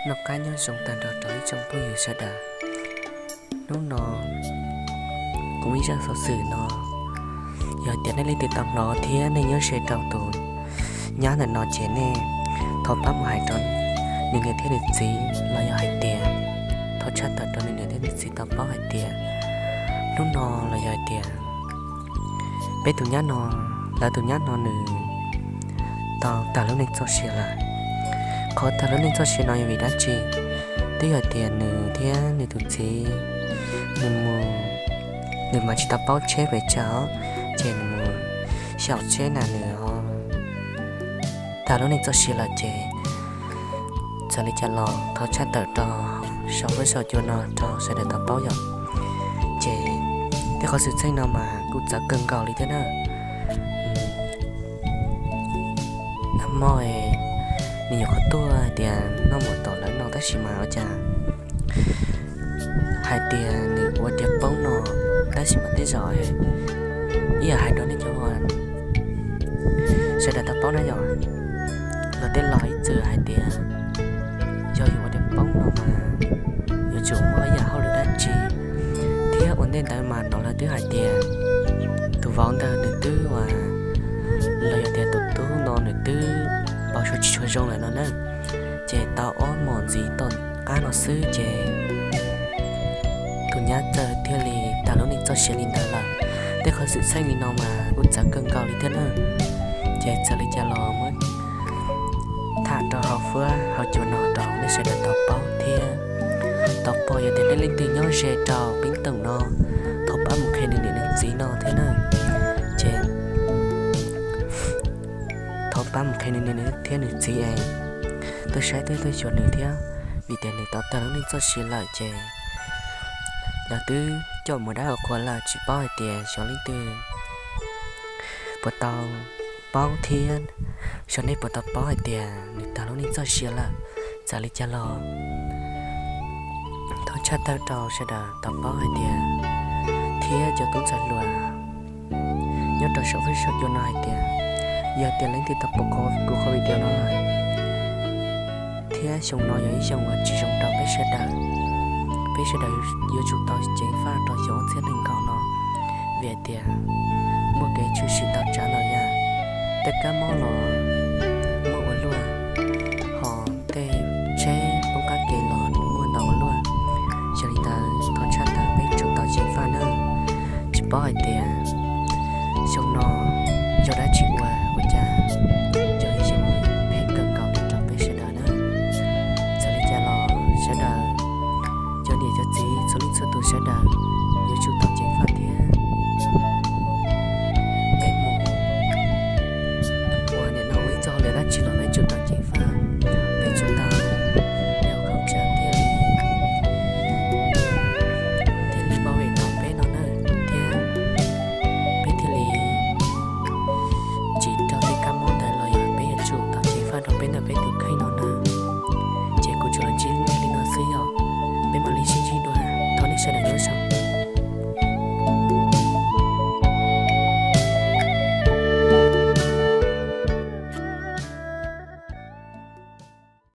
Noj qab nyob zoo tag nrho rau ib tsoom phooj ywg sawv daws. Hnub no kuv ib zaj xov xwm no, yog tias nej leej twg tau hnov thiab nej nyob ze rau tus nyab ntawm no ces nej thov pab mus hais rau nws niam thiab nws txiv los yog hais tias thov tshaj tawm rau nws niam thiab nws txiv tau paub hais tias hnub no los yog hais tias peb tus nyab no, lawv tus nyab no nws tau tag lub neej txoj sia lawm. Qhov tag lub neej txoj sia no yog vim dab tsi? Twb yog tias nws thiab nws tus txiv, nws mus, nws mas tsis tau paub tsheb pes tsawg os, ces nws mus xyaum tsheb na nws ho tag lub neej txoj sia lawm ces txawm li cas los thov tshaj tawm rau saum huab saum cua no rau sawv daws tau paub yom. Ces tej qhov xwm txheej no mas kuj txawv kawg nkaus li thiab na. Nag hmo nws nyuam qhuav tuaj hais tias noj mov tom lawv no tab sis mas ua cas hais tias nws ua tiav poob no, tab sis mas tej zaum ib yam hais rau nej cov sawv daws tau paub na yom, luag tej laus ib txwm hais tias yog yus ua tiav poob no mas yuav tsum muaj ib yam hauj lwm dab tsi, thiab ua ntej ntawd mas no lawv twb hais tias tus vauv ntawd nws twb ua, los yog tias tus tub no nws twb npau suav tsis tshua zoo lawm no na. Ces tau ob hmos ntxiv tom qab no xwb ces tus nyab txawm thiaj li tag lub neej txoj sia li ntawd lawm. Tej qhov xwm txheej li no mas kuj txawv kawg nkaus li thiab na. Ces txawm li cas los muab tham rau hauv huab hauv cua no rau nej sawv daws tau paub thiab tau pom. Yog tias nej leej twg nyob ze rau peb toom no, thov pab mus qhia nws niam nws txiv no thiab na. Ces thov pab mus qhia nws niam thiab nws txiv es tuaj saib tuaj xyuas nws thiab, vim tias nws tau tag lub neej txoj sia lawm ces lawv twb coj mus dab ua qhua lawm, tsis paub hais tias xyov leej twg puas tau paub thiab xyov nej puas tau paub hais tias nws tag lub neej txoj sia lawm. Txawm li cas los thov tshaj tawm rau sawv daws tau paub hais tias, thiab cov tub ntxhais hluas nyob rau saum Facebook saum cua no hais tias, yog tias leej twg tau pom kuv qhov video no lawm, thiab xyoo no yog ib xyoo uas tsis zoo rau peb sawv daws, peb sawv daws yuav tsum tau ceev faj rau xyoo ob txhiab nees nkaum no, vim hais tias muaj kev tshwm sim ntau tsav lawm yom, tej kab mob los muaj ua luaj, ho tej tsheb poob qab ke los muaj ntau ua luaj. Yog li ntawd thov tshaj tawm peb tsum tau ceev faj nawb. Tsis paub hais tias